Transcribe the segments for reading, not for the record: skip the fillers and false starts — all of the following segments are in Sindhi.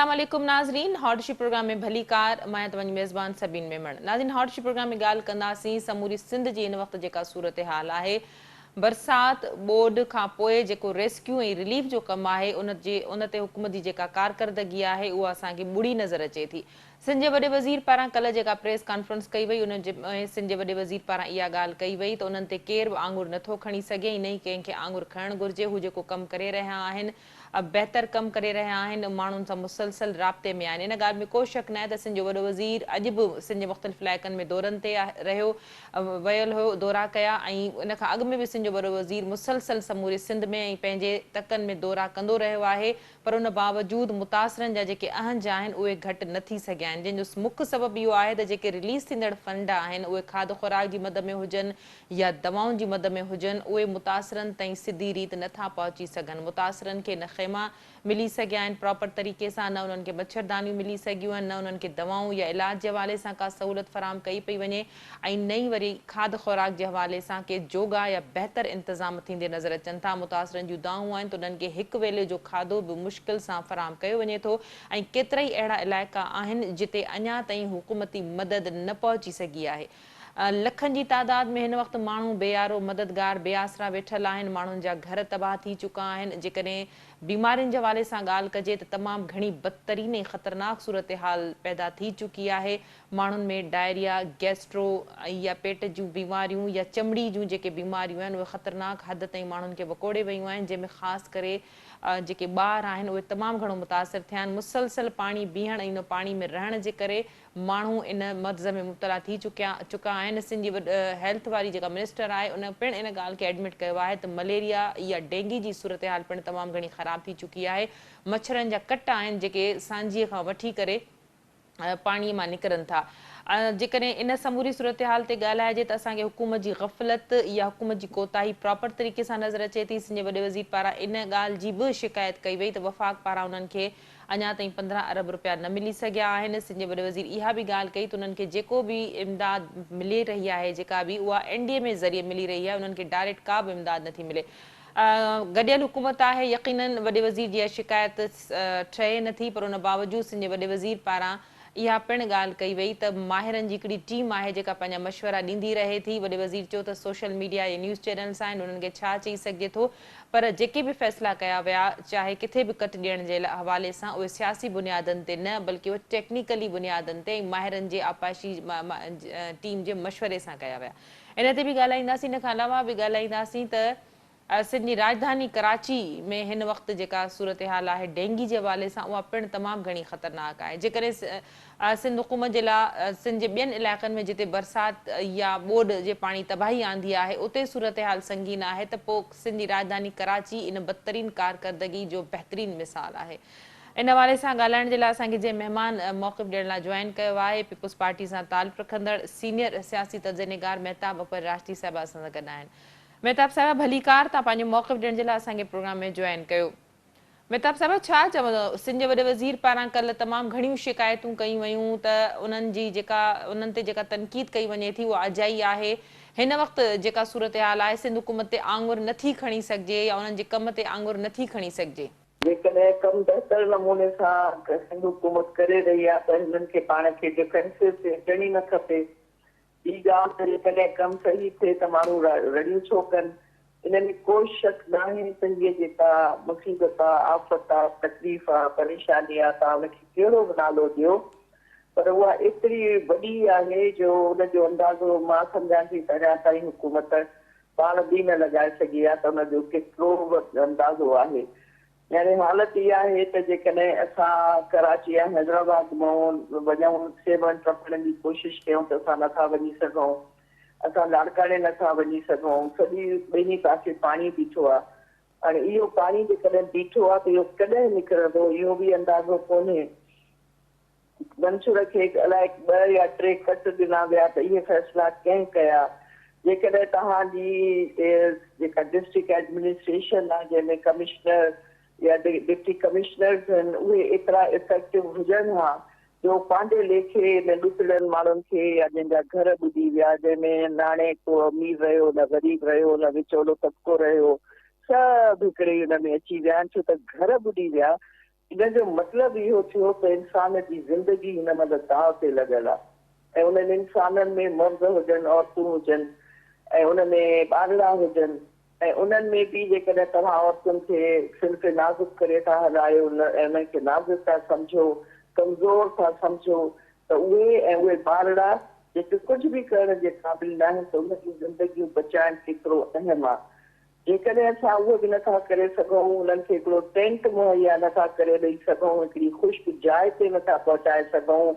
السلام عليڪم ناظرين هاٽ اشو پروگرام ۾ ڀليڪار مان آهيان توهان جي ميزبان سبين ميمڻ ناظرين هاٽ اشو پروگرام ۾ ڳالهه ڪنداسين سموري سنڌ جي هن وقت جيڪا صورتحال آهي برسات ٻوڏ کان پوء جيڪو ريسڪيو ۽ رليف جو ڪم آهي ان جي ان تي حڪومت جي جيڪا ڪارڪردگي آهي اها اسان کي ٻڙي نظر اچي ٿي سنڌ جي وڏي وزير پاران ڪلهه جيڪا پريس ڪانفرنس ڪئي وئي ان ۾ سنڌ جي وڏي وزير پاران اها ڳالهه ڪئي وئي ته انهن تي ڪير به آڱر نه ٿو کڻي سگهي ۽ نه ئي ڪنهن کي آڱر کڻڻ گهرجي هو جيڪو ڪم ڪري رهيا آهن بهتر ڪم ڪري رهيا آهن ماڻهن سان مسلسل رابطي ۾ آهن ان ڳالهه ۾ ڪو شڪ ناهي ته سنڌ جو وڏو وزير اڄ به سنڌ جي مختلف علائقن ۾ دورن تي رهيو ويل هيو دورا ڪيا ۽ ان کان اڳ ۾ به سنڌ جو وڏو وزير مسلسل سموري سنڌ ۾ ۽ پنهنجي تڪن ۾ دورا ڪندو رهيو آهي پر ان باوجود متاثرن جا جيڪي اهنج آهن اهي گهٽ نه ٿي سگهيا آهن جنهن جو مک سبب اهو آهي ته جيڪي رليز ٿيندڙ فنڊ آهن اهي کاڌ خوراڪ جي مد ۾ هجن يا دوائن جي مد ۾ هجن اهي متاثرن تائين سڌي ريت نه ٿا پهچي سگهن متاثرن کي نه خيما ملي سگهيا آهن پراپر طريقي سان نه انهن کي مڇردانيون ملي سگهيون آهن نه انهن کي دوائون يا علاج جي حوالي سان ڪا سهولت فراهم ڪئي پئي وڃي ۽ نه ئي وري کاڌ خوراڪ جي حوالي سان ڪي جوڳا يا بهتر انتظام ٿيندي نظر اچن ٿا. متاثرن جون دانهون آهن ته انهن کي هڪ ويلي جو کاڌو به مشڪل سان فراهم ڪيو وڃي ٿو ۽ ڪيترائي اهڙا علائقا آهن جتي اڃا تائين حڪومتي مدد نه پهچي سگهي آهي. لکن جي تعداد ۾ هن وقت ماڻهو بي يارو مددگار بي آسرا ويٺل آهن، ماڻهن جا گهر تباهه ٿي چڪا آهن، جيڪڏهن بيمارين جي حوالي سان ڳالهه ڪجي ته تمام گهڻي بدترين ۽ خطرناڪ صورتحال پيدا ٿي چڪي آهي، ماڻهن ۾ ڊائريا، گيسٽرو يا پيٽ جون بيماريون يا چمڙي جون جيڪي بيماريون آهن اهي خطرناڪ حد تائين ماڻهن کي وڪوڙي ويون آهن جنهن ۾ خاص ڪري جيڪي ٻار آهن اهي تمام گهڻو متاثر ٿيا آهن مسلسل پاڻي بيهڻ ۽ ان پاڻي ۾ رهڻ جي ڪري ماڻهو ان مرض ۾ مبتلا ٿي چڪيا چڪا آهن سنڌ جي هيلٿ واري جيڪا منسٽر آهي ان پڻ ان ڳالهه کي ايڊمٽ ڪيو آهي ته مليريا يا ڊينگي جي صورتحال پڻ تمام گهڻي خراب ٿي چڪي آهي مڇرن جا ڪٽ آهن جيڪي سانجهيء کان وٺي ڪري پاڻي مان نڪرن ٿا. جيڪڏهن ان سموري صورتحال تي ڳالهائجي ته اسان کي حڪومت جي غفلت يا حڪومت جي ڪوتاهي پراپر طريقي سان نظر اچي ٿي. سنڌ جي وڏي وزير پاران ان ڳالهه جي به شڪايت ڪئي وئي ته وفاق پاران انهن کي اڃا تائين 15 ارب رپيا نه ملي سگهيا آهن. سنڌ جي وڏي وزير اها به ڳالهه ڪئي ته انهن کي جيڪو به امداد ملي رهي آهي جيڪا به اها اين ڊي ايم اي ذريعي ملي رهي آهي انهن کي ڊائريڪٽ ڪا به امداد نٿي ملي. گڏيل حڪومت آهي، يقينن وڏي وزير جي اها شڪايت ٺهي نه ٿي پر ان باوجود سنڌ جي وڏي وزير پاران اها پڻ ڳالهه ڪئي وئي ته ماهرن جي هڪڙي ٽيم آهي جيڪا پنهنجا مشورا ڏيندي رهي ٿي، وڏي وزير چيو ته سوشل ميڊيا يا نيوز چينلز آهن انهن کي ڇا چئي سگهجي ٿو پر جيڪي به فيصلا ڪيا ويا چاهي ڪٿي به ڪٽ ڏيڻ جي حوالي سان اهي سياسي بنيادن تي نه بلڪه اهي ٽيڪنيڪلي بنيادن تي ۽ ماهرن جي آبپاشي ٽيم جي مشوري سان ڪيا ويا. ان تي به ڳالهائينداسين ان کان علاوه به ڳالهائينداسين ته سنڌ جي راڄڌاني ڪراچي ۾ هن وقت جيڪا صورتحال آهي ڊينگي جي حوالي سان اها پڻ تمام گهڻي خطرناڪ آهي جيڪڏهن سنڌ حڪومت جي لا سنڌ جي ٻين علائقن ۾ جتي برسات يا ٻوڏ جي پاڻي تباهي آندي آهي اتي صورتحال سنگين آهي ته پوء سنڌ جي راڄڌاني ڪراچي ان بدترين ڪارڪردگي جو بهترين مثال آهي. ان حوالي سان ڳالهائڻ جي لاء اسان کي جنهن مهمان موقف ڏيڻ لاء جوائن ڪيو آهي پيپلز پارٽي سان تعلق رکندڙ سينيئر سياسي تجزئي نگار مهتاب اڪبر راشدي صاحبه اسان سان گڏ آهن. مهتاب صاحبه ڀليڪار تان پنهنجو موقف ڏيڻ جي لاء اسان کي پروگرام ۾ جوائن ڪيو. مهتاب صاحبه ڇا چوندو سنڌ جي وڏي وزير پاران ڪلهه تمام گهڻيون شڪايتون ڪيون ويون ته انهن جي جيڪا انهن تي جيڪا تنقيد ڪئي وڃي ٿي اها اجائي آهي هن وقت جيڪا صورتحال آهي سنڌ حڪومت تي آڱر نه ٿي کڻي سگهجي يا انهن جي ڪم تي آڱر نه ٿي کڻي سگهجي. جيڪڏهن ڪم بهتر نموني سان سنڌ حڪومت ڪري رهي آهي ته هنن کي پاڻ کي ڊفينسو تي اچڻ ئي نه کپي. ٻي ڳالهه ته جيڪڏهن ڪم صحيح ٿئي ته ماڻهو رڙيون ڇو ڪن؟ ان ۾ ڪو شڪ ناهي ته هيء جيڪا مصيبت آ، آفت آ، تڪليف آ، پريشاني آ، توهان ان کي ڪهڙو به نالو ڏيو پر اها ايتري وڏي آهي جو ان جو اندازو مان سمجهان ٿي ته اڃا تائين حڪومت پاڻ به نه لڳائي سگهي آ ته ان جو ڪيترو اندازو آهي. يعني حالت اها آهي ته جيڪڏهن اسان ڪراچي يا حيدرآباد مان وڃون سيوهڻ ٽپڻ جي ڪوشش ڪيون ته اسان نٿا وڃي سگهون، اسان لاڙڪاڻي نٿا وڃي سگهون، سڄي ٻنهي پاسي پاڻي بيٺو آهي. هاڻي اهو پاڻي جيڪڏهن بيٺو آهي ته اهو ڪڏهن نڪرندو اهو به اندازو ڪونهي. منصور کي الائي ٻه يا ٽي ڪٽ ڏنا ويا ته اهي فيصلا ڪنهن ڪيا؟ جيڪڏهن توهان جي جيڪا ڊسٽرڪٽ ايڊمنسٽريشن آهي جنهن ۾ ڪمشنر يا ڊپٽي ڪمشنرز آهن اهي ايترا افيڪٽو هجن ها جو پنهنجي ليکي انهن ڏتڙيل ماڻهن کي يا جن جا گهر ٻڏي ويا جنهن ۾ ناڻي ڪو امير رهيو نه غريب رهيو نه وچولو طبقو رهيو سڀ هڪڙي ان ۾ اچي ويا آهن ڇو ته گهر ٻڏي ويا. ان جو مطلب اهو ٿيو ته انسان جي زندگي هن مهل داء تي لڳل آ ۽ انهن انسانن ۾ مرد هجن، عورتون هجن ۽ ان ۾ ٻارڙا هجن ۽ انهن ۾ به جيڪڏهن توهان عورتن کي صنف نازڪ ڪري ٿا هلايو ۽ انهن کي نازڪ ٿا سمجهو، ڪمزور ٿا سمجهو ته اهي ۽ اهي ٻارڙا جيڪي ڪجهه به ڪرڻ جي قابل ناهن ته انهن جون زندگيون بچائڻ ڪيترو اهم آ. جيڪڏهن اسان اهو به نٿا ڪري سگهون، انهن کي هڪڙو ٽينٽ مهيا نٿا ڪري ڏئي سگهون، هڪڙي خشڪ جاء تي نٿا پهچائي سگهون،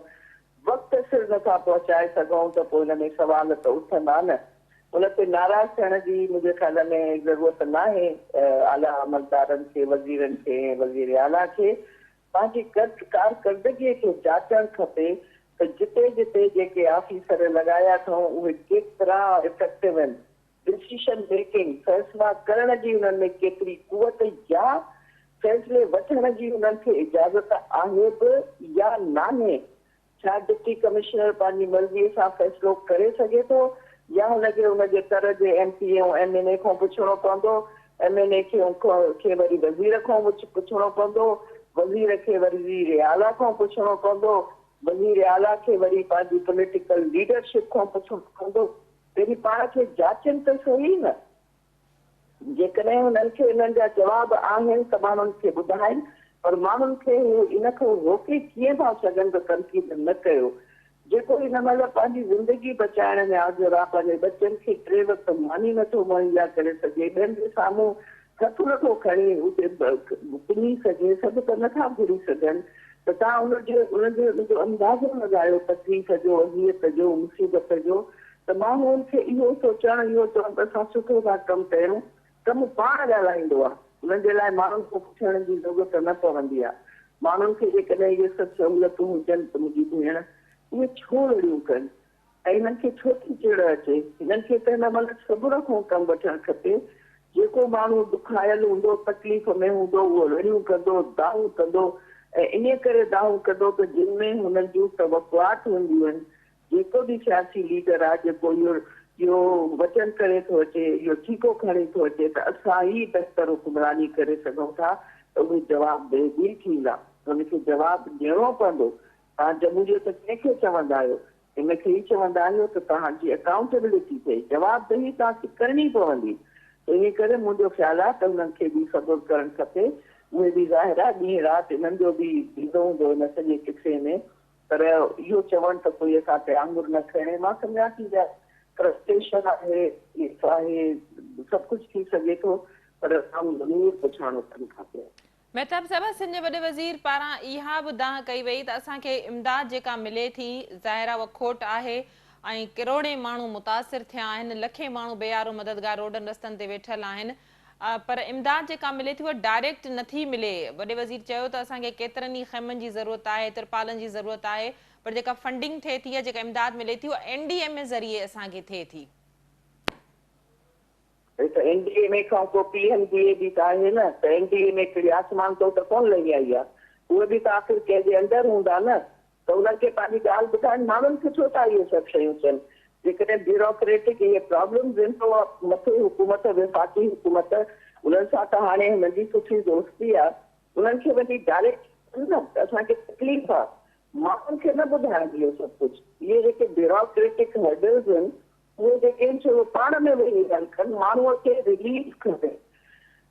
وقت سر نٿا پهچائي سگهون ته پوء ان ۾ سوال ته اٿندا نه. ان تي ناراض ٿيڻ جي منهنجي خيال ۾ ضرورت ناهي. اعليٰ عملدارن کي، وزيرن کي ۽ وزير اعليٰ کي پنهنجي ڪارڪردگيء کي جاچڻ کپي ته جتي جتي جيڪي آفيسر لڳايا اٿئون اهي ڪيترا افيڪٽو آهن. ڊسيشن ميڪنگ، فيصلا ڪرڻ جي انهن ۾ ڪيتري قوت يا فيصلي وٺڻ جي انهن کي اجازت آهي به يا ناهي؟ ڇا ڊپٽي ڪمشنر پنهنجي مرضيء سان فيصلو ڪري سگهي ٿو يا هن کي ان جي تر جي M P A ۽ M N A کان پڇڻو پوندو، ايم اين اي کي کي وري وزير کان پڇڻو پوندو، وزير کي وري وزير اعليٰ کان پڇڻو پوندو، وزير اعليٰ کي وري پنهنجي پوليٽيڪل ليڊرشپ کان پڇڻو پوندو. پهرين پاڻ کي جاچين ته سهي نه. جيڪڏهن هنن کي انهن جا جواب آهن ته ماڻهن کي ٻڌائين پر ماڻهن کي هو ان کان روڪي ڪيئن ٿا سگهن ته تنقيد نه ڪيو. جيڪو هن مهل پنهنجي زندگي بچائڻ ۾ آجر آ، پنهنجي ٻچن کي ٽي وقت ماني نه ٿو مهيا ڪري سگهي، ٻين جي سامهون هٿ نه ٿو کڻي اتي پني سگهي، سڀ ته نه ٿا گهري سگهن ته توهان ان جو ان جو ان جو اندازو لڳايو تڪليف جو، اذيت جو، مصيبت جو ته ماڻهن کي اهو سوچڻ اهو چوڻ ته اسان سٺو ٿا ڪم ڪيون، ڪم پاڻ ڳالهائيندو آهي، انهن جي لاء ماڻهن کان پڇڻ جي ضرورت نه پوندي آهي. ماڻهن کي جيڪڏهن اهي سڀ سهولتون هجن ته منهنجي ڀيڻ اهي ڇو رڙيون ڪن؟ ۽ هنن کي ڇو ٿي چڙ اچي؟ هنن کي ته هن مهل صبر کان ڪم وٺڻ کپي. جيڪو ماڻهو ڏکايل هوندو، تڪليف ۾ هوندو، اهو رڙيون ڪندو، دانهون ڪندو ۽ انهيء ڪري دانهون ڪندو ته جن ۾ هنن جون توقعات هونديون آهن، جيڪو به سياسي ليڊر آهي، جيڪو اهو اهو وچن ڪري ٿو اچي، اهو ٺيڪو کڻي ٿو اچي ته اسان ئي بهتر حڪمراني ڪري سگهون ٿا ته اهي جوابده به ٿيندا. هن کي جواب ڏيڻو پوندو. توهان جمهوريت ڪنهن کي چوندا آهيو؟ ان کي ئي چوندا آهيو ته توهان جي اڪائونٽيبلٽي ٿئي، جوابدهي توهان کي ڪرڻي پوندي. ته انهي ڪري منهنجو خيال آهي ته انهن کي به صبر ڪرڻ کپي. اهي به ظاهر آهي ڏينهن رات انهن جو به ٿيندو هوندو ان سڄي قصي ۾ پر اهو چوڻ ته ڪوئي اسان تي آڱر نه کڻي مان سمجهان ٿي ته فرسٽريشن آهي، تڪليف آهي، سڀ ڪجهه ٿي سگهي ٿو پر عوام ضرور پڇاڻو ڪرڻ کپي. مهتاب صاحبه سنڌ جي وڏي وزير پاران اها به دانهن ڪئي وئي ته اسان کي امداد جيڪا ملي ٿي ظاهر آهي اها کوٽ آهي ۽ ڪروڙين ماڻهو متاثر ٿيا آهن لکين ماڻهو بي يارو مددگار روڊن رستن تي ويٺل آهن پر امداد جيڪا ملي ٿي اها ڊائريڪٽ نٿي ملي وڏي وزير چيو ته اسان کي ڪيترن ئي خيمن جي ضرورت آهي ترپالن جي ضرورت آهي پر جيڪا فنڊنگ ٿئي ٿي يا جيڪا امداد ملي ٿي اها اين ڊي ايم اي ذريعي اسان کي ٿئي ٿي. هي ته اين ڊي ايم اي کان ڪو پي ايم ڊي اي به ته آهي نه ته اين ڊي ايم اي ڪهڙي آسمان تان ته ڪونه لهي آئي آهي اهي به ته آخر ڪنهن جي انڊر هوندا نه ته انهن کي پنهنجي ڳالهه ٻڌائن ماڻهن کي ڇو ٿا اهي سڀ شيون چين جيڪڏهن بيوروڪريٽڪ اهي پرابلمز آهن ته اها مٿي حڪومت وفاقي حڪومت انهن سان ته هاڻي هنن جي سٺي دوستي آهي انهن کي وڃي ڊائريڪٽ چون نه ته اسان کي تڪليف آهي ماڻهن کي نه ٻڌائن اهو سڀ ڪجهه اهي جيڪي بيوروڪريٽڪ هرڊلز آهن اهي جيڪي آهن سي اهي پاڻ ۾ ويهي ڳالهه ڪن، ماڻهوء کي رليف کپي،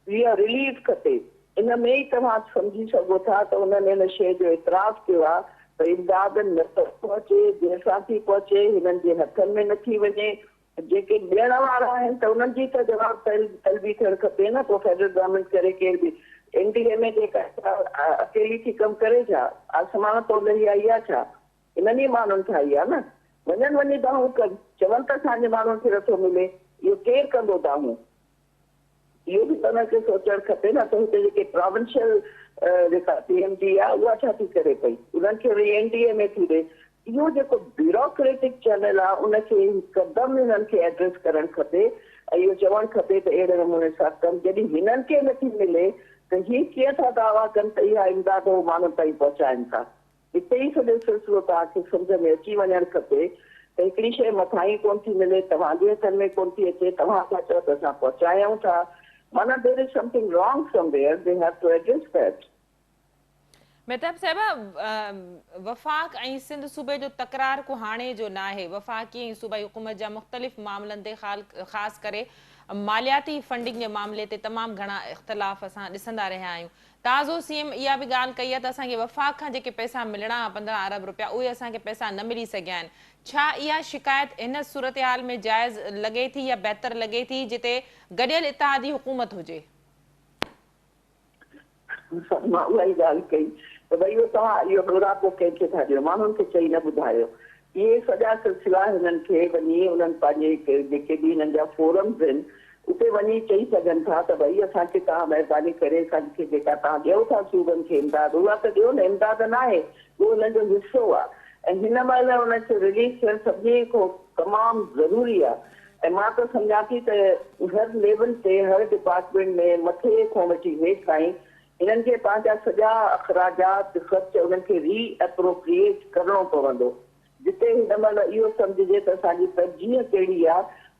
اها رليف کپي، ان ۾ ئي توهان سمجهي سگهو ٿا ته انهن ان شيء جو اعتراف ڪيو آهي ته امداد نه ٿو پهچي، جنهن سان ٿي پهچي، هنن جي هٿن ۾ نه ٿي وڃي، جيڪي ڏيڻ وارا آهن ته انهن جي ته جواب طلبي ٿيڻ کپي نه، پوء فيڊرل گورنمينٽ ڪري ڪير به اين ڊي ايم اي جيڪا اڪيلي ٿي ڪم ڪري ڇا؟ آسمان تان لهي آئي آهي ڇا؟ انهن ئي ماڻهن ٺاهي آ نه. وڃن وڃي دانهون ڪن. چون ته اسان جي ماڻهن کي نٿو ملي. اهو ڪير ڪندو دانهون؟ اهو به ته انهن کي سوچڻ کپي نه ته هتي جيڪي پراونشل جيڪا پي ايم ڊي آ اها ڇا ٿي ڪري پئي. انهن کي وري اين ڊي ايم اي ٿي ڏي. اهو جيڪو بيوروڪريٽڪ چينل آ ان کي هڪدم هنن کي ايڊريس ڪرڻ کپي ۽ اهو چوڻ کپي ته اهڙي نموني سان ڪم جڏهن هنن کي نٿي ملي ته هي ڪيئن ٿا دعويٰ ڪن ته اها امداد هو ماڻهن تائين پهچائن ٿا. هتي ئي سڄو سلسلو توهان کي سمجهه ۾ اچي وڃڻ کپي ته هڪڙي شيء مٿان ئي ڪونه ٿي ملي، توهان جي هٿن ۾ ڪونه ٿي اچي، توهان ٿا چئو ته اسان پهچايون ٿا، معنيٰ there is something wrong somewhere, they have to address that. Mahtab صاحبه، وفاق ۽ سنڌ صوبي جو تڪرار ڪو هاڻي جو ناهي، وفاقي ۽ صوبائي حڪومت جا مختلف معاملن تي خاص ڪري مالياتي فنڊنگ جي معاملي تي تمام گهڻا اختلاف اسان ڏسندا رهيا آهيون. تازو سي ايم اها به ڳالهه ڪئي آهي ته اسان کي وفاق کان جيڪي پئسا ملڻا هئا 15 ارب رپيا اهي اسان کي پئسا نه ملي سگهيا آهن. ڇا اها شڪايت هن صورتحال ۾ جائز لڳي ٿي يا بهتر لڳي ٿي جتي گڏيل اتحادي حڪومت هجي؟ مان اها ئي ڳالهه ڪئي ته ڀئي اهو توهان اهو ڏوراپو ڪنهن کي ٿا ڏيو، ماڻهن کي چئي نه ٻڌايو. اهي سڄا سلسلا هنن کي وڃي انهن پنهنجي جيڪي به هنن جا فورمز آهن اتي وڃي چئي سگهن ٿا ته ڀئي اسان کي توهان مهرباني ڪري اسان کي جيڪا توهان ڏيو ٿا صوبن کي امداد اها ته ڏيو نه امداد ناهي اهو هنن جو حصو آهي ۽ هن مهل ان کي رليز ٿيڻ سڀني کان تمام ضروري آهي ۽ مان ته سمجهان ٿي ته هر ليول تي هر ڊپارٽمينٽ ۾ مٿي کان وٺي هيٺ تائين هنن کي پنهنجا سڄا اخراجات خرچ انهن کي ري اپروپريئيٽ ڪرڻو پوندو جتي هن مهل اهو سمجهجي ته اسان جي ترجيح ڪهڙي آ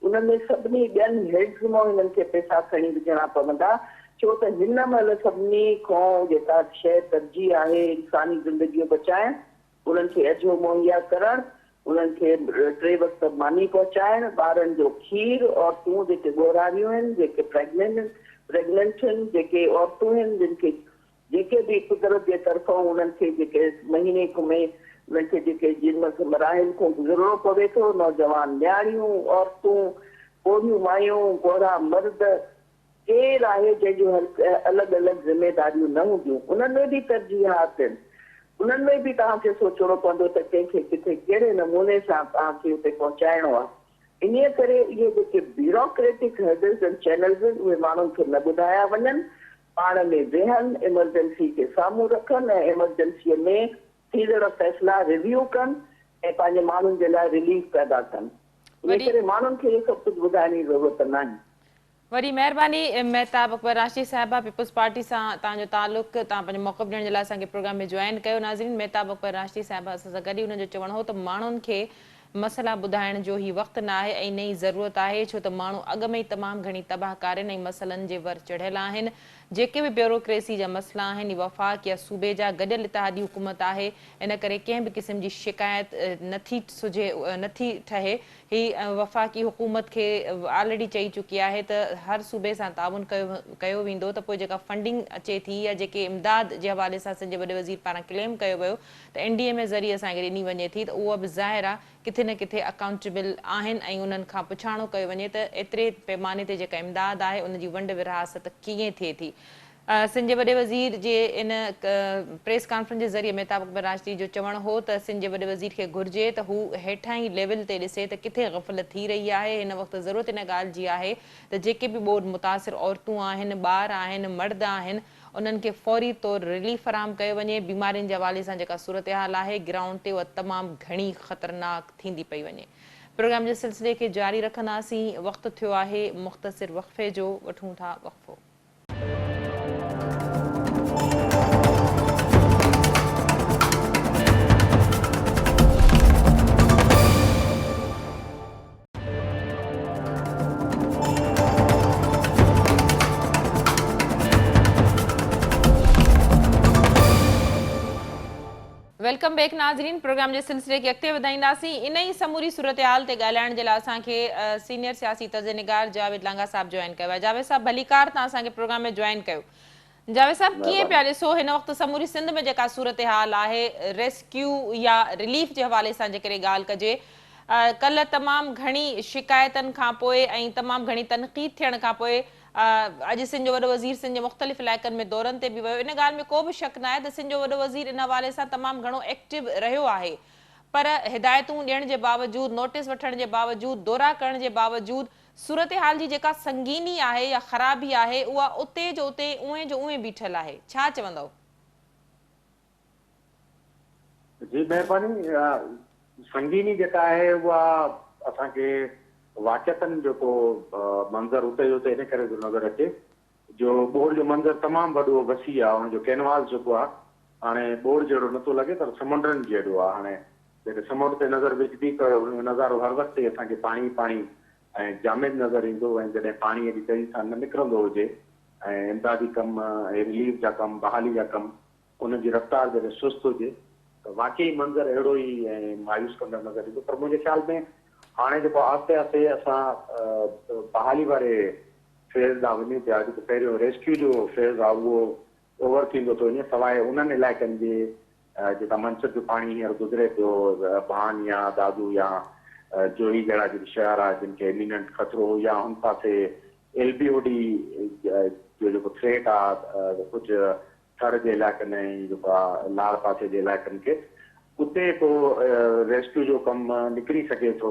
ان ۾ سڀني ٻين هيڊز مان هنن کي پئسا کڻي وجهڻا پوندا ڇو ته هن مهل سڀني کان جيڪا شيء ترجيح آهي انساني زندگيون بچائڻ انهن کي اجهو مهيا ڪرڻ، انهن کي ٽي وقت ماني پهچائڻ، ٻارن جو کير، عورتون جيڪي ڳورهاريون آهن، جيڪي پريگننٽ آهن، جيڪي عورتون آهن جن کي جيڪي به قدرت جي طرفان انهن کي جيڪي مهيني ۾ انهن کي جيڪي جن مراحل کان گذرڻو پوي ٿو، نوجوان نياڻيون، عورتون، پوڙهيون مايون، پوڙها مرد، ڪير آهي جنهن جون هر الڳ الڳ ذميداريون نه هونديون، انهن ۾ به ترجيحات آهن، انهن ۾ به توهان کي سوچڻو پوندو ته ڪنهن کي ڪٿي ڪهڙي نموني سان توهان کي اتي پهچائڻو آهي. انهيء ڪري اهي جيڪي بيوروڪريٽڪ هرڊلز ۽ چينلز آهن اهي ماڻهن کي نه ٻڌايا وڃن، پاڻ ۾ ويهن، ايمرجنسي کي سامهون رکن ۽ ايمرجنسيء ۾ ٿيندڙ فيصلا ريويو ڪن ۽ پنهنجي ماڻهن جي لاء رليف پيدا ڪن. انهيء ڪري ماڻهن کي اهو سڀ ڪجهه ٻڌائڻ جي ضرورت ناهي. وڏي مهرباني مهتاب اڪبر راشدي صاحبه پيپلز پارٽي سان توهان جو تعلق توهان پنهنجو موقف ڏيڻ جي لاء اسان کي پروگرام ۾ جوائن ڪيو ناظرين مهتاب اڪبر راشدي صاحبه اسان سان گڏ ئي انهن جو چوڻ هو ته ماڻهن کي مسئلا ٻڌائڻ جو هي وقت نه آهي ۽ نه ئي ضرورت آهي ڇو ته ماڻهو اڳ ۾ ئي تمام گهڻي تباهه ڪارين ۽ مسئلن جي ور چڙهيل آهن جيڪي به بيوروڪريسي جا مسئلا آهن وفاق يا صوبي جا گڏيل اتحادي حڪومت آهي ان ڪري ڪنهن به قسم جي شڪايت نٿي سجهي نٿي ٺهي هي وفاقي حڪومت کي آلريڊي چئي چڪي آهي ته هر صوبي سان تعاون ڪيو ويندو ته پوء جيڪا فنڊنگ اچي ٿي يا جيڪي امداد جي حوالي سان سنڌ جي وڏي وزير پاران ڪليم ڪيو ويو ته اين ڊي ايم اي ذريعي اسان کي ڏني وڃي ٿي ته اهو به ظاهر آهي ڪٿي نه ڪٿي اڪائونٽبل آهن ۽ انهن کان پڇاڻو ڪيو وڃي ته ايتري پيماني تي جيڪا امداد آهي ان جي ونڊ ورهاست ڪيئن ٿئي ٿي. سنڌ جي وڏي وزير جي ان پريس ڪانفرنس جي ذريعي مهتاب اڪبر راشدي جو چوڻ هو ته سنڌ جي وڏي وزير کي گهرجي ته هو هيٺاهين ليول تي ڏسي ته ڪٿي غفلت ٿي رهي آهي هن وقت ضرورت ان ڳالهه جي آهي ته جيڪي به ٻوڏ متاثر عورتون آهن ٻار آهن مرد آهن انهن کي فوري طور رليف فراهم ڪيو وڃي بيمارين جي حوالي سان جيڪا صورتحال آهي گرائونڊ تي اها تمام گهڻي خطرناڪ ٿيندي پئي وڃي پروگرام جي سلسلي کي جاري رکنداسين وقت ٿيو آهي مختصر وقفي جو وٺون ٿا وقفو. Welcome back ناظرين پروگرام جي سلسلي کي اڳتي وڌائينداسين انهي سموري صورتحال تي ڳالهائڻ جي لاء اسان کي سينيئر سياسي تجزيه نگار جاويد لانگاهه صاحب جوائن ڪيو آهي جاويد صاحب ڀليڪار توهان اسان کي پروگرام ۾ جوائن ڪيو جاويد صاحب ڪيئن پيا ڏسو هن وقت سموري سنڌ ۾ جيڪا صورتحال آهي ريسڪيو يا رليف جي حوالي سان جيڪڏهن ڳالهه ڪجي ڪلهه تمام گهڻي شڪايتن کان پوء ۽ تمام گهڻي تنقيد ٿيڻ کان پوء اڄ سنڌ جو وڏو وزير سنڌ جي مختلف علائقن ۾ دورن تي به ويو ان ڳالهه ۾ ڪو به شڪ ناهي ته سنڌ جو وڏو وزير ان حوالي سان تمام گهڻو ايڪٽو رهيو آهي پر هدايتون ڏيڻ جي باوجود نوٽيس وٺڻ جي باوجود دورا ڪرڻ جي باوجود صورتحال جي جيڪا سنگيني آهي يا خرابي آهي اها اتي جو اتي اونهين جو اونهين بيٺل آهي ڇا چوندؤ؟ جي مهرباني سنگيني جيڪا آهي اها اسان کي واقعتن جيڪو منظر اتي جو اتي ان ڪري ٿو نظر اچي جو ٻوڏ جو منظر تمام وڏو وسيع آهي ان جو ڪينواس جيڪو آهي هاڻي ٻوڏ جهڙو نٿو لڳي پر سمنڊن جهڙو آهي هاڻي جڏهن سمنڊ تي نظر وجهبي ته ان جو نظارو هر وقت ئي اسان کي پاڻي ئي پاڻي ۽ جامد نظر ايندو ۽ جڏهن پاڻي ايڏي تيزي سان نه نڪرندو هجي ۽ امدادي ڪم ۽ رليف جا ڪم بحالي جا ڪم ان جي رفتار جڏهن سست هجي ته واقعي منظر اهڙو ئي ۽ مايوس ڪندڙ نظر ايندو پر منهنجي خيال ۾ هاڻي جيڪو آهستي آهستي اسان بحالي واري فيز ڏانهن وڃون پيا جيڪو پهريون ريسڪيو جو فيز آهي اهو اوور ٿيندو ٿو وڃي سواء انهن علائقن جي جتان منڇر جو پاڻي هينئر گذري پيو ڀان يا دادو يا جوهي جهڙا جيڪي شهر آهي جن کي اميننٽ خطرو هو يا هن پاسي ايل بي او ڊي جو جيڪو ٿريٽ آهي ڪجهه ٿر جي علائقن ۽ جيڪو آ لاڙ پاسي جي علائقن کي اتي ڪو ريسڪيو جو ڪم نڪري سگهي ٿو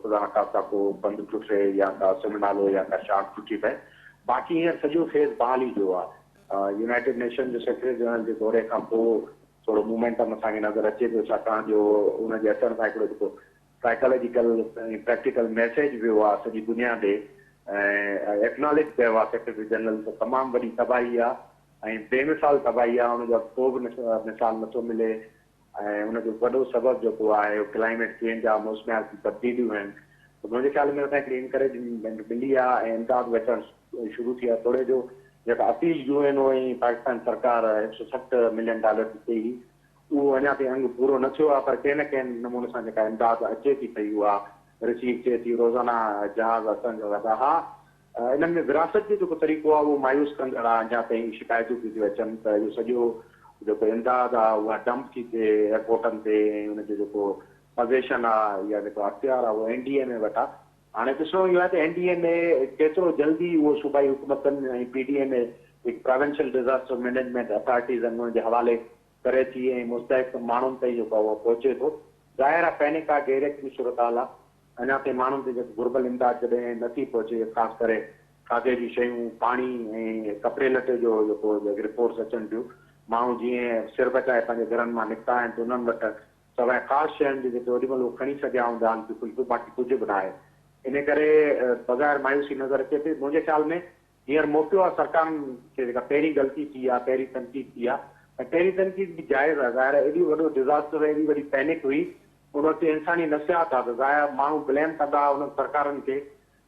خدا نخواسته ڪو بند ٽٽي يا ڪا سم نالو يا ڪا شاخ ٽٽي پئي باقي هينئر سڄو فيز بحالي جو آ يونائيٽيڊ نيشن جو سيڪريٽري جنرل جي دوري کان پوء ٿورو مومينٽم اسان کي نظر اچي پيو ڇاڪاڻ جو ان جي اچڻ سان هڪڙو جيڪو سائيڪالاجيڪل ۽ پريڪٽيڪل ميسيج ويو آ سڄي دنيا ڏي ۽ ايڪناليج ڪيو آ سيڪريٽري جنرل ته تمام وڏي تباهي آ ۽ بي مثال تباهي آ ان جو اڳ ڪو به مثال نٿو ملي ۽ ان جو وڏو سبب جيڪو آهي اهو ڪلائميٽ چينج آ موسمياتي تبديليون آهن ته منهنجي خيال ۾ اسان هڪڙي انڪريجمينٽ ملي آ ۽ امداد به اچڻ شروع ٿي آ توڙي جو جيڪا اپيل يو اين او ۽ پاڪستان سرڪار هڪ سو 60 ملين ڊالر جي ڪئي هئي اهو اڃا تائين انگ پورو نه ٿيو آهي پر ڪنهن نه ڪنهن نموني سان جيڪا امداد اچي ٿي پئي اها رسيو ٿئي ٿي، روزانه جهاز اچن جا لڳا ها. انهن ۾ وراثت جو جيڪو طريقو آهي اهو مايوس ڪندڙ آهي، اڃا تائين شڪايتون پيون ٿيون اچن ته اهو سڄو جيڪو امداد آهي اها ڊمپ ٿي ٿئي ايئرپورٽن تي ۽ ان جو جيڪو پزيشن آهي يا جيڪو اختيار آهي اهو اين ڊي ايم اي وٽ آهي. هاڻي ڏسڻو اهو آهي ته اين ڊي ايم اي ڪيترو جلدي اهو صوبائي حڪومتن ۽ پي ڊي ايم اي جيڪي پراونشل ڊزاسٽر مئنيجمينٽ اٿارٽيز آهن انهن جي حوالي ڪري ٿي ۽ مستحق ماڻهن تائين جيڪو آهي اهو پهچي ٿو. ظاهر آهي پينڪ آهي غير يقيني صورتحال آهي اڃا تائين ماڻهن تي جيڪو گهربل امداد جڏهن نه ٿي پهچي خاص ڪري کاڌي جون شيون، پاڻي ۽ ڪپڙي لٽي جو جيڪو رپورٽس اچن پيون ماڻهو جيئن سر بچائي پنهنجي گهرن مان نڪتا آهن ته انهن وٽ سواء خاص شين جي جيڪي اوڏي مهل هو کڻي سگهيا هوندا هلڪيون ڦلڪيون باقي ڪجهه به ناهي. انهي ڪري بظاهر مايوسي نظر اچي پئي. منهنجي خيال ۾ هينئر موقعو آهي سرڪارن کي جيڪا پهرين غلطي ٿي آهي، پهرين تنقيد ٿي آهي ۽ پهرين تنقيد به جائز آهي. ظاهر آهي ايڏو وڏو ڊزاسٽر ايڏي وڏي پينڪ هئي ان وقت انساني نفسيات آهي ته ظاهر ماڻهو بليم ڪندا انهن سرڪارن کي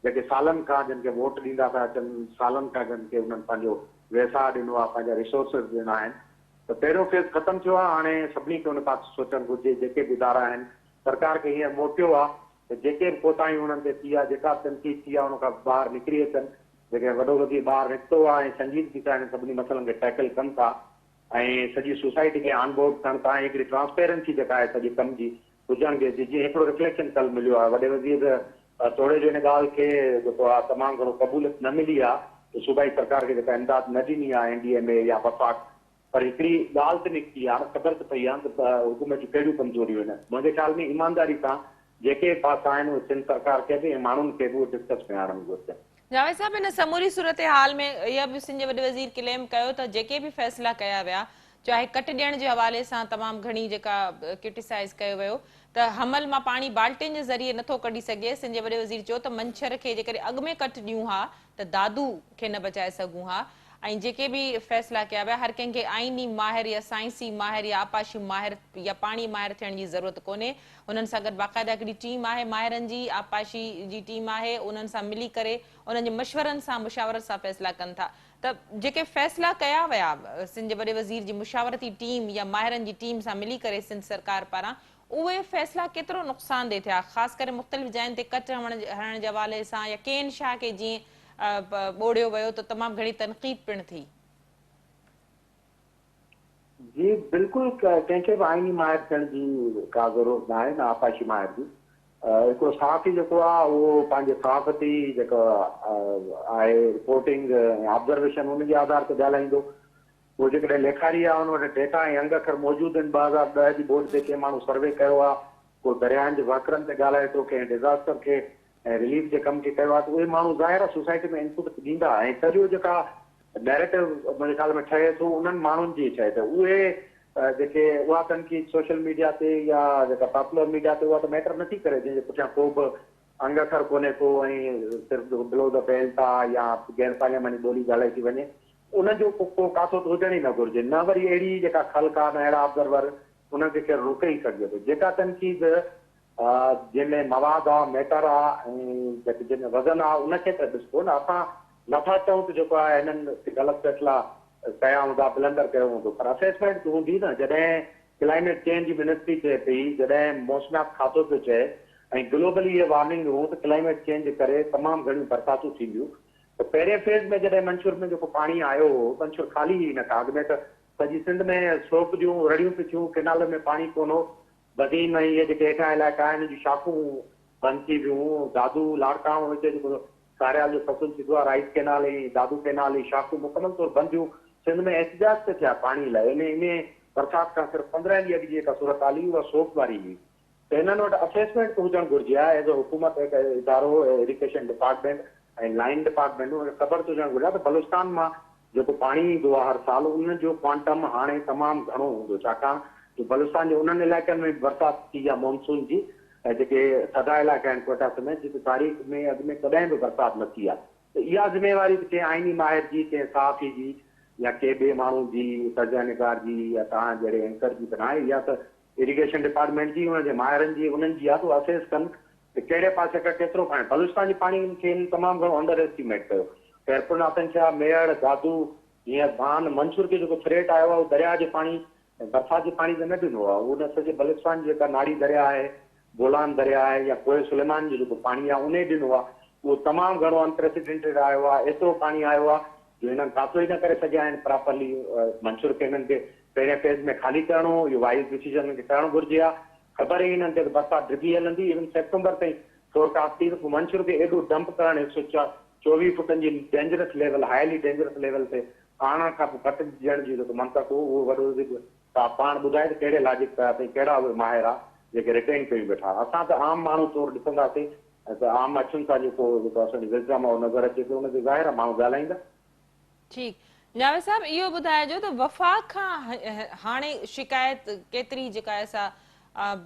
جيڪي سالن کان جن کي ووٽ ڏيندا پيا اچن، سالن کان جن کي انهن پنهنجو ويساهه ڏنو آهي، پنهنجا ريسورسز ڏنا آهن. ته پهريون فيز ختم ٿيو آهي هاڻي سڀني کي ان پاسي سوچڻ گهرجي جيڪي به ادارا آهن سرڪار کي هينئر موقعو آهي ته جيڪي به ڪوتاهيون انهن تي ٿي آهي جيڪا به تنقيد ٿي آهي ان کان ٻاهر نڪري اچن جيڪڏهن وڏو وزير ٻاهر نڪتو آهي ۽ سنجيدگي سان انهن سڀني مسئلن کي ٽيڪل ڪن ٿا ۽ سڄي سوسائٽي کي آن بورڊ ڪن ٿا ۽ هڪڙي ٽرانسپيرنسي جيڪا آهي سڄي ڪم جي هجڻ گهرجي جيئن هڪڙو رفليڪشن ڪل مليو آهي وڏي وزير توڙي جو ان ڳالهه کي جيڪو آهي تمام گهڻو قبوليت نه ملي آهي ته صوبائي سرڪار کي جيڪا امداد نه ڏني آهي اين ڊي ايم اي يا وفاق پر هڪڙي ڳالهه ته نڪتي آهي نه خبر ته پئي آهي ته حڪومت جون ڪهڙيون ڪمزوريون آهن منهنجي خيال ۾ ايمانداري سان جيڪي به پاسا آهن اهي سنڌ سرڪار کي به ۽ ماڻهن کي به اهي ڊسڪس ۾ آڻڻ گهرجن. جاويد صاحب ان سموري صورتحال ۾ اها به سنڌ جي وڏي وزير ڪليم ڪيو ته جيڪي به فيصلا ڪيا ويا چاهي ڪٽ ڏيڻ جي حوالي سان تمام گهڻي جيڪا ڪرٽيسائز ڪيو ويو ته حمل مان پاڻي بالٽين جي ذريعي نٿو ڪڍي سگهجي، سنڌ جي وڏي وزير چيو ته منڇر کي جيڪڏهن اڳ ۾ ڪٽ ڏيون ها ته دادو کي نه بچائي سگهون ها ۽ جيڪي به فيصلا ڪيا ويا هر ڪنهن کي آئيني ماهر يا سائنسي ماهر يا آبپاشي ماهر يا پاڻي ماهر ٿيڻ جي ضرورت ڪونهي انهن سان گڏ باقاعده هڪڙي ٽيم آهي ماهرن جي آبپاشي جي ٽيم آهي انهن سان ملي ڪري انهن جي مشورن سان مشاورت سان فيصلا ڪن ٿا ته جيڪي فيصلا ڪيا ويا سنڌ جي وڏي وزير جي مشاورتي ٽيم يا ماهرن جي ٽيم سان ملي ڪري سنڌ سرڪار پاران اهي فيصلا ڪيترو نقصان ده ٿيا خاص ڪري مختلف جاين تي ڪٽ هڻڻ جي حوالي سان يا ڪين شاهه کي جيئن ٻوڙيو ويو ته تمام گهڻي تنقيد پڻ ٿي. جي بلڪل ڪنهن کي به آئيني ماهر ٿيڻ جي ڪا ضرورت ناهي نه آبپاشي ماهر جي. هڪڙو صحافي جيڪو آهي اهو پنهنجي صحافتي جيڪا آهي رپورٽنگ ۽ آبزرويشن ان جي آڌار تي ڳالهائيندو. اهو جيڪڏهن ليکاري آهي ان وٽ ڊيٽا ۽ انگ اکر موجود آهن 2010 جي ٻوڏ تي ڪنهن ماڻهو سروي ڪيو آهي ڪو درياهن جي وهڪرن تي ڳالهائي ٿو ڪنهن ڊزاسٽر کي ۽ رليف جي ڪم کي ڪيو آهي ته اهي ماڻهو ظاهر آهي سوسائٽي ۾ انپٽ ڏيندا ۽ سڄو جيڪا نيريٽو منهنجي خيال ۾ ٺهي ٿو انهن ماڻهن جي ٺهي ته اهي جيڪي اها تنقيد سوشل ميڊيا تي يا جيڪا پاپولر ميڊيا تي اها ته ميٽر نٿي ڪري جنهن جي پٺيان ڪو به انگ اکر ڪونهي ڪو ۽ صرف جيڪو بلو the belt آ يا غير پارلياماني ٻولي ڳالهائي ٿي وڃي ان جو ڪو ڪاٿو ته هجڻ ئي نه گهرجي نه وري اهڙي جيڪا خلق آ نه اهڙا آبزرور انهن کي ڪير روڪي ئي سگهجي ٿو جيڪا تنقيد جنهن ۾ مواد آ، ميٽر آ ۽ جيڪي جنهن ۾ وزن آ ان کي ته ڏسبو نه. اسان نه ٿا چئون ته جيڪو آهي هنن غلط فيصلا ڪيا هوندا، بلندر ڪيو هوندو پر اسيسمينٽ ته هوندي نه، جڏهن ڪلائميٽ چينج جي منسٽري چئي پئي، جڏهن موسميات کاتو پيو چئي ۽ گلوبلي اهي وارننگ هيون ته ڪلائميٽ چينج جي ڪري تمام گهڻيون برساتون ٿينديون ته پهرين فيز ۾ جڏهن منڇر ۾ جيڪو پاڻي آيو هو، منڇر خالي هئي نه ڪا اڳ ۾ ته سڄي سنڌ ۾ سوڪ جون رڙيون پئي ٿيون، ڪينالن ۾ پاڻي ڪونه هو، بدين ۽ اهي جيڪي هيٺيان علائقا آهن ان جون شاخون بند ٿي ويون، دادو، لاڙڪاڻو هتي جيڪو ساريال جو فصل ٿيندو آهي، رائيس ڪينال ۽ دادو ڪينال اهي شاخون مڪمل طور بند ٿيون، سنڌ ۾ احتجاج پئي ٿيا پاڻي لاء، انهي انهي برسات کان صرف 15 ڏينهن اڳ جي جيڪا صورتحال هئي اها سوڪ واري هئي ته هنن وٽ اسيسمينٽ ته هجڻ گهرجي ها ايز اي حڪومت هڪ ادارو ايريگيشن ڊپارٽمينٽ ۽ لائين ڊپارٽمينٽ ان کي خبر ته هجڻ گهرجي ها ته بلوچستان مان جيڪو پاڻي ايندو آهي هر سال ان جو ڪوانٽم هاڻي تمام گهڻو هوندو ڇاڪاڻ جو بلوچستان جي انهن علائقن ۾ به برسات ٿي آهي مونسون جي ۽ جيڪي ٿڌا علائقا آهن ڪوئٽا سميت جتي تاريخ ۾ اڳ ۾ ڪڏهن به برسات نه ٿي آهي ته اها ذميواري به ڪنهن آئيني ماهر جي ڪنهن صحافي جي يا ڪنهن ٻئي ماڻهو جي تجزيه نگار جي يا توهان جهڙي اينڪر جي ته ناهي اها ته ايريگيشن ڊپارٽمينٽ جي ان جي ماهرن جي انهن جي آهي ته اهي اسيس ڪن ته ڪهڙي پاسي کان ڪيترو پاڻي بلوچستان جي پاڻي کي هنن تمام گهڻو انڊر ايسٽيميٽ ڪيو. خيرپور ناٿن شاهه، ميهڙ، دادو، هينئر ڀان، منصور کي جيڪو ٿريٽ آيو آهي اهو درياهه جي پاڻي ۽ برسات جي پاڻي ته نه ڏنو آهي اهو نه سڄي بلوچستان جي جيڪا ناڙي درياهه آهي، بولان درياهه آهي يا ڪوهه سليمان جو جيڪو پاڻي آهي انهي ڏنو آهي اهو تمام گهڻو انپريسيڊنٽيڊ آيو آهي ايترو پاڻي آيو آهي جو هنن ڪاٿو ئي نه ڪري سگهيا آهن پراپرلي منصور کي هنن کي پهرين فيز ۾ خالي ڪرڻو هو، اهو وائيز ڊسيزن هنن کي ڪرڻ گهرجي ها. خبر هئي هنن کي ته برسات ڊگهي هلندي، ايون سيپٽمبر تائين فورڪاسٽ ٿي ته پوء منڇر کي ايڏو ڊمپ ڪرڻ 124 فٽن جي dangerous level, highly dangerous level تي آڻڻ کان پوء گهٽ ڏيڻ جو جيڪو منطق هو اهو وڏو ذڪر ته پاڻ ٻڌائي ته ڪهڙي لاجڪ پيا اٿئي، ڪهڙا اهي ماهر ها جيڪي ريٽين ڪيون ويٺا. اسان ته عام ماڻهو طور ڏسنداسين ته عام اکين سان جيڪو جيڪو اسان جو وزڊم آهي اهو نظر اچي ٿو ان تي ظاهر آهي ماڻهو ڳالهائيندا. ٺيڪ جاويد صاحب اهو ٻڌائجو ته وفاق کان هاڻي شڪايت ڪيتري جيڪا آهي سا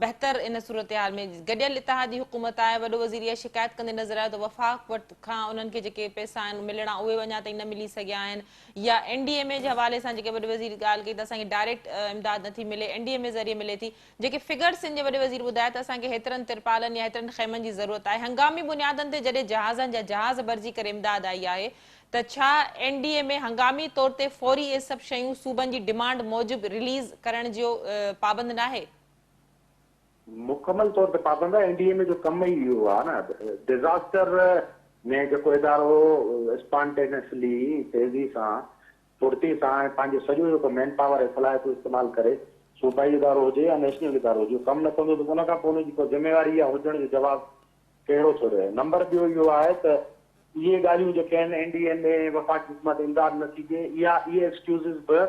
بهتر ان صورتحال ۾ گڏيل اتحادي حڪومت آهي وڏو وزير اها شڪايت ڪندي نظر آيو ته وفاق وٽ کان انهن کي جيڪي پئسا آهن ملڻا اهي به اڃا تائين نه ملي سگهيا آهن يا اين ڊي ايم اي جي حوالي سان جيڪي وڏي وزير ڳالهه ڪئي ته اسان کي ڊائريڪٽ امداد نٿي ملي اين ڊي ايم اي ذريعي ملي ٿي جيڪي فگرس سنڌ جي وڏي وزير ٻڌايا ته اسان کي هيترن ترپالن يا هيترن خيمن جي ضرورت آهي، هنگامي بنيادن تي جڏهن جهازن جا جهاز ڀرجي ڪري امداد آئي آهي ته ڇا اين ڊي ايم اي هنگامي طور تي فوري اهي سڀ شيون صوبن جي ڊمانڊ موجب رليز ڪرڻ جو پابند ناهي؟ مڪمل طور تي پابند آهي، اين ڊي ايم اي جو ڪم ئي اهو آهي نه، ڊزاسٽر ۾ جيڪو ادارو اسپانٽينسلي تيزي سان ڦڙتي سان ۽ پنهنجو سڄو جيڪو مين پاور ۽ صلاحيتون استعمال ڪري صوبائي ادارو هجي يا نيشنل ادارو هجي اهو ڪم نه ڪندو ته ان کان پوء ان جي ڪو ذميواري يا هجڻ جو جواز ڪهڙو ٿو رهي. نمبر ٻيو اهو آهي ته اهي ڳالهيون جيڪي آهن اين ڊي ايم اي ۽ وفاقي حڪومت امداد نه ٿي ڏئي اها اهي ايڪسڪيوزز به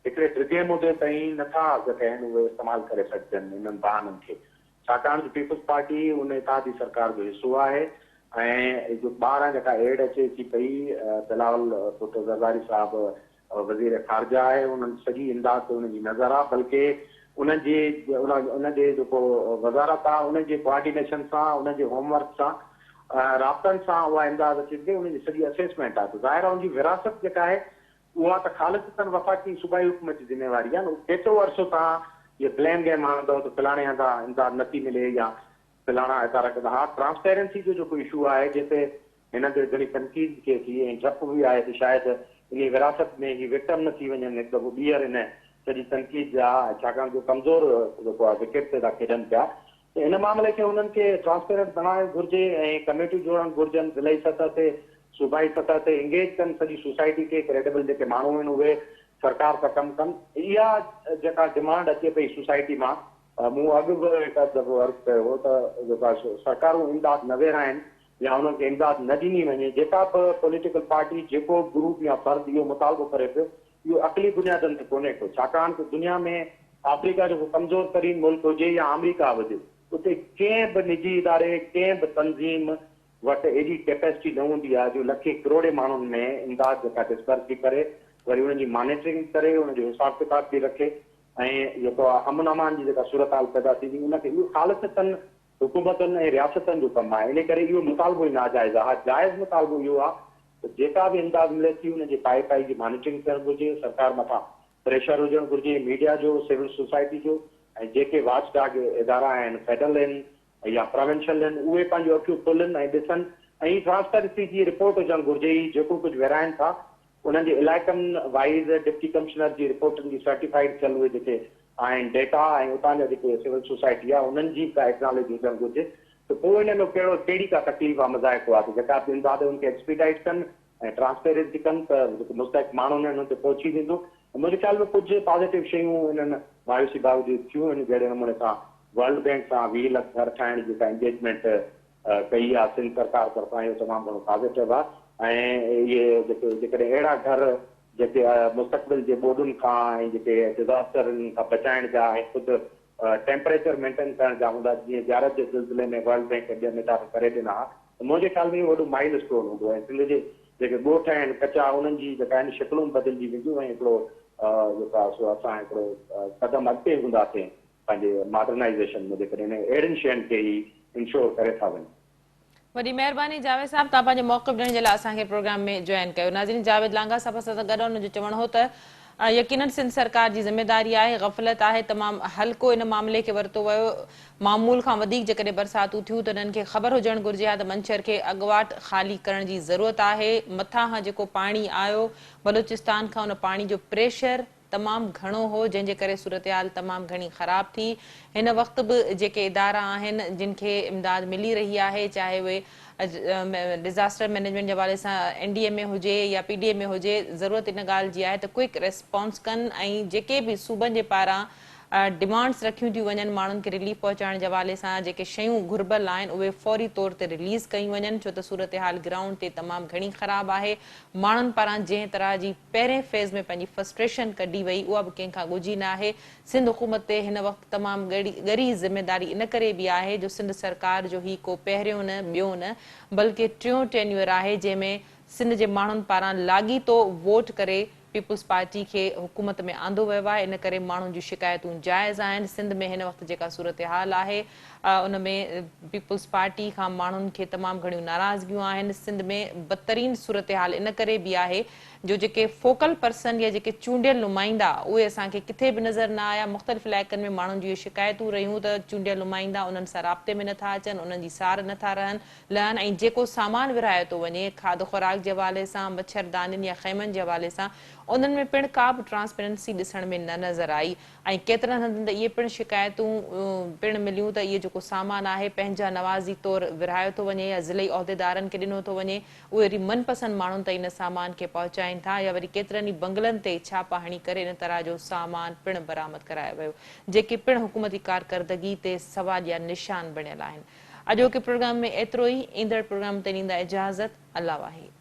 هڪڙي ڊگهي مدي تائين نه ٿا جيڪي آهن اهي استعمال ڪري سگهجن انهن بهانن کي ڇاڪاڻ جو پيپلز پارٽي ان اتحادي سرڪار جو حصو آهي ۽ جو ٻاهران جيڪا ايڊ اچي ٿي پئي بلاول ڀٽو زرداري صاحب وزير خارجه آهي انهن سڄي امداد تي انهن جي نظر آهي بلڪه انهن جي ان جي جيڪو وزارت آهي ان جي ڪوآرڊينيشن سان انهن جي هوم ورڪ سان رابطن سان اها امداد اچي ٿي ان جي سڄي اسيسمينٽ آهي ته ظاهر آهي ان جي وراثت جيڪا آهي اها ته خالصتاً وفاقي ۽ صوبائي حڪومت جي ذميواري آهي نه، ڪيترو عرصو توهان اهي بليم گيم هڻندؤ ته فلاڻي هنڌان امداد نه ٿي ملي يا فلاڻا ادارا ڪندا. ها ٽرانسپيرنسي جو جيڪو اشو آهي جنهن تي هنن تي گهڻي تنقيد به ٿئي ٿي ۽ ڊپ به آهي ته شايد انهي وراثت ۾ هي وڪٽم نه ٿي وڃن هڪ دفعو ٻيهر ان سڄي تنقيد جا ڇاڪاڻ جو ڪمزور جيڪو آهي وڪيٽ تي ٿا کيڏن پيا ته ان معاملي کي انهن کي ٽرانسپيرنٽ بڻائڻ گهرجي ۽ ڪميٽيون جوڙڻ گهرجن، ضلعي سطح تي، صوبائي سطح تي انگيج ڪن سڄي سوسائٽي کي، ڪريڊبل جيڪي ماڻهو آهن اهي سرڪار سان ڪم ڪن، اها جيڪا ڊمانڊ اچي پئي سوسائٽي مان، مون اڳ به هڪ اڌ دفعو عرض ڪيو هو ته جيڪا سرڪارون امداد نه ورهائين يا انهن کي امداد نه ڏني وڃي، جيڪا به پوليٽيڪل پارٽي، جيڪو به گروپ يا فرد اهو مطالبو ڪري پيو اهو عقلي بنيادن تي ڪونهي ڪو، ڇاڪاڻ ته دنيا ۾ آفريڪا جو ڪو ڪمزور ترين ملڪ هجي يا آمريڪا هجي، اتي ڪنهن به نجي اداري، ڪنهن به تنظيم وٽ ايڏي ڪيپيسٽي نه هوندي آهي جو لکين ڪروڙين ماڻهن ۾ امداد جيڪا ڊسبرس به ڪري، وري انهن جي مانيٽرنگ به ڪري، ان جو حساب ڪتاب به رکي ۽ جيڪو امن امان جي جيڪا صورتحال پيدا ٿيندي ان کي اهو خالصتاً حڪومتن ۽ رياستن جو ڪم آهي، ان ڪري اهو مطالبو ئي ناجائز آهي. ها جائز مطالبو اهو آهي ته جيڪا به امداد ملي ٿي ان جي پائي پائي جي مانيٽرنگ ٿيڻ گهرجي، سرڪار مٿان پريشر هجڻ گهرجي، ميڊيا جو، سول سوسائٽي جو ۽ جيڪي واچ ڊاگ ادارا آهن فيڊرل آهن يا پراونشل آهن اهي پنهنجون اکيون کولن ۽ ڏسن ۽ ٽرانسپيرنسي جي رپورٽ هجڻ گهرجي هي جيڪو ڪجهه ورهائن ٿا انهن جي علائقن وائيز ڊپٽي ڪمشنر جي رپورٽن جي سرٽيفائيڊ ٿيل اهي جيڪي آهن ڊيٽا ۽ اتان جا جيڪي سول سوسائٽي آهي انهن جي به ڪا ايڪناليج هجڻ گهرجي ته پوء ان ۾ ڪهڙو ڪهڙي ڪا تڪليف آهي مضائقو آهي ته جيڪا به امداد ان کي ايڪسپيڊائيٽ ڪن ۽ ٽرانسپيرنسي ڪن ته جيڪي مستحق ماڻهن آهن انهن تي پهچي ويندو. منهنجي خيال ۾ ڪجهه پازيٽو شيون انهن مايوسي باوجود ٿيون آهن جهڙي نموني سان ورلڊ بينڪ سان 20 لک گهر ٺاهڻ جي جيڪا انگيجمينٽ ڪئي آهي سنڌ سرڪار طرفان اهو تمام گهڻو پازيٽو آهي ۽ اهي جيڪي جيڪڏهن اهڙا گهر جيڪي مستقبل جي ٻوڏن کان ۽ جيڪي ڊزاسٽرن کان بچائڻ جا ۽ خود ٽيمپريچر مينٽين ڪرڻ جا هوندا جيئن زيارت جي زلزلي ۾ ورلڊ بينڪ ۽ ٻين ادارن ڪري ڏنا ها ته منهنجي خيال ۾ اهو وڏو مائل اسٽون هوندو ۽ سنڌ جي جيڪي ڳوٺ آهن ڪچا انهن جي جيڪا آهن شڪلون به بدلجي وينديون ۽ هڪڙو جيڪو آهي سو اسان هڪڙو قدم اڳتي هونداسين پنهنجي ماڊرنائيزيشن ۾ جيڪڏهن اهڙين شين کي ئي انشور ڪري ٿا وڃن. وڏي مهرباني جاويد صاحب توهان پنهنجو موقف ڏيڻ جي لاء اسان کي پروگرام ۾ جوائن ڪيو. ناظرين جاويد لانگاهه صاحب اسان سان گڏ هن جو چوڻ هو ته يقينن سنڌ سرڪار جي ذميواري آهي غفلت آهي تمام هلڪو ان معاملي کي ورتو ويو معمول کان وڌيڪ جيڪڏهن برساتون ٿيون ته انهن کي خبر هجڻ گهرجي ها ته منڇر کي اڳواٽ خالي ڪرڻ جي ضرورت آهي مٿان کان جيڪو پاڻي آيو بلوچستان کان ان پاڻي جو پريشر تمام گهڻو هو جنهن جي ڪري صورتحال تمام گهڻي خراب ٿي هن وقت به جيڪي ادارا آهن جن کي امداد ملي رهي آهي چاهي اهي ڊزاسٽر مئنيجمينٽ جي حوالي سان اين ڊي ايم اي هجي يا پي ڊي ايم اي هجي ضرورت ان ڳالهه جي آهي ته ڪوئڪ ريسپانس ڪن ۽ جيڪي به صوبن جي پاران ڊمانڊس رکيون ٿيون وڃن ماڻهن کي رليف پهچائڻ جي حوالي سان جيڪي شيون گهربل آهن اهي فوري طور تي رليز ڪيون وڃن ڇو ته صورتحال گرائونڊ تي تمام گهڻي خراب آهي ماڻهن پاران جنهن طرح جي پهرين فيز ۾ پنهنجي فرسٽريشن ڪڍي وئي اها به ڪنهن کان ڳجهي ناهي. سنڌ حڪومت تي هن وقت تمام ڳري ذميداري ان ڪري به آهي جو سنڌ سرڪار جو هي ڪو پهريون نه ٻيو نه بلڪه ٽيون ٽينيوئر آهي جنهن ۾ سنڌ جي ماڻهن پاران لاڳيتو ووٽ ڪري پيپلز پارٽي کي حڪومت ۾ آندو ويو آهي ان ڪري ماڻهن جون شڪايتون جائز آهن سنڌ ۾ هن وقت جيڪا صورتحال آهي ان ۾ پيپلز پارٽي کان ماڻهن کي تمام گهڻيون ناراضگيون آهن سنڌ ۾ بدترين صورتحال ان ڪري به آهي جو جيڪي فوڪل پرسن يا جيڪي چونڊيل نمائندا اهي اسان کي ڪٿي به نظر نه آيا مختلف علائقن ۾ ماڻهن جون اهي شڪايتون رهيون ته چونڊيل نمائندا انهن سان رابطي ۾ نٿا اچن انهن جي سار نٿا رهن لهن ۽ جيڪو سامان ورهايو ٿو وڃي کاڌ خوراڪ جي حوالي سان مڇر دانين يا خيمن جي حوالي سان انهن ۾ پڻ ڪا به ٽرانسپيرنسي ڏسڻ ۾ نه نظر آئي ۽ ڪيترن هنڌن ته اهي پڻ شڪايتون پڻ مليون ته اهي جيڪو سامان آهي پنهنجا نوازي طور ورهايو ٿو وڃي يا ضلعي عهديدارن کي ڏنو ٿو وڃي اهي وري من پسند ماڻهن تائين ان سامان کي پهچائين ٿا يا وري ڪيترن ئي بنگلن تي ڇاپا هڻي ڪري ان طرح جو سامان پڻ برآمد ڪرايو ويو جيڪي پڻ حڪومتي ڪارڪردگي تي سواليا نشان بڻيل آهن. اڄوڪي پروگرام ۾ ايترو ئي ايندڙ پروگرام تائين ڏيندا اجازت الله واهي.